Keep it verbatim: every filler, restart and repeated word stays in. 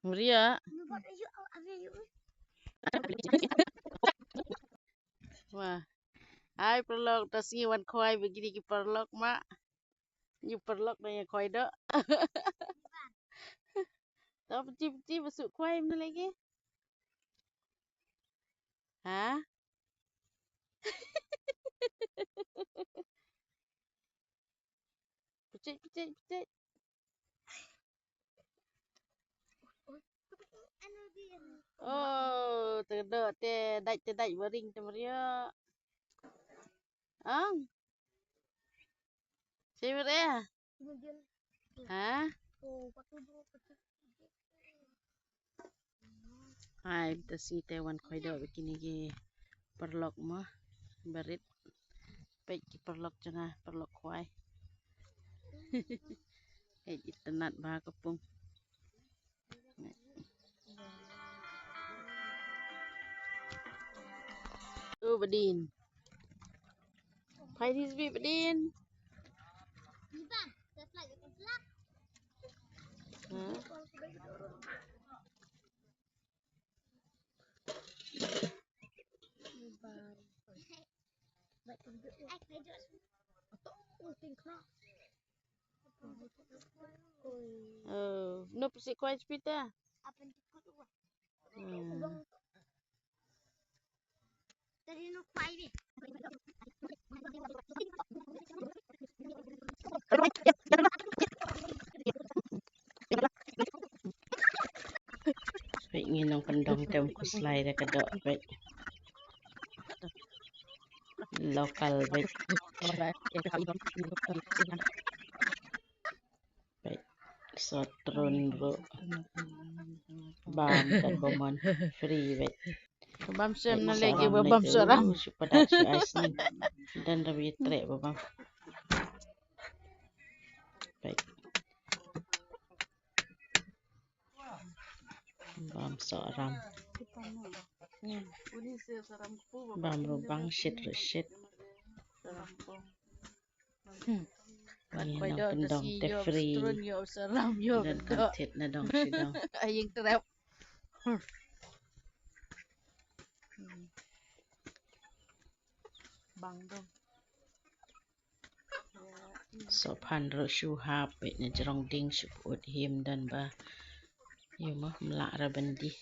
Maria. Wah. Hai paralok, ta sngi wan khwai bad kine ki paralok ma. Ïa paralok na ïa khwai doh. Ta pynti pynti ba suk khwai mna lagi. Ha? Picit picit picit. Oh, te doh te dait te dait baring te Maria. Ang. Siwir eh. Ha? Hai, ta sngi te wan khoi doh bad kine ki paralok mo. Barit. Peit ki paralok jong nga, paralok khwai. Hei, itynnat bha ka pung. Tu badin. Phai hi sbi badin. Ha? Oh, no pisi kwai spita. Hmm. Peit ngi nongkyndong te ym khuslai da ka doh peit. Local peit. Peit. Sot trun ruh. Bam kan ba mon free peit. Bam sem na legi ba bam soram. Shu padat shu ai sning. Dan rabi treh ba bam. Peit. Bam soram. Bam ruh bang shit ruh shit. Hmm. Wan ngi nongkyndong te free. Don kan thied na dong shi dong. Ai ïeng trep. Hmm. Bang dong. Sohphan ruh shu hap peit na jrong ding shu pyut him don ba. Ïa mo mlak ra ban dih.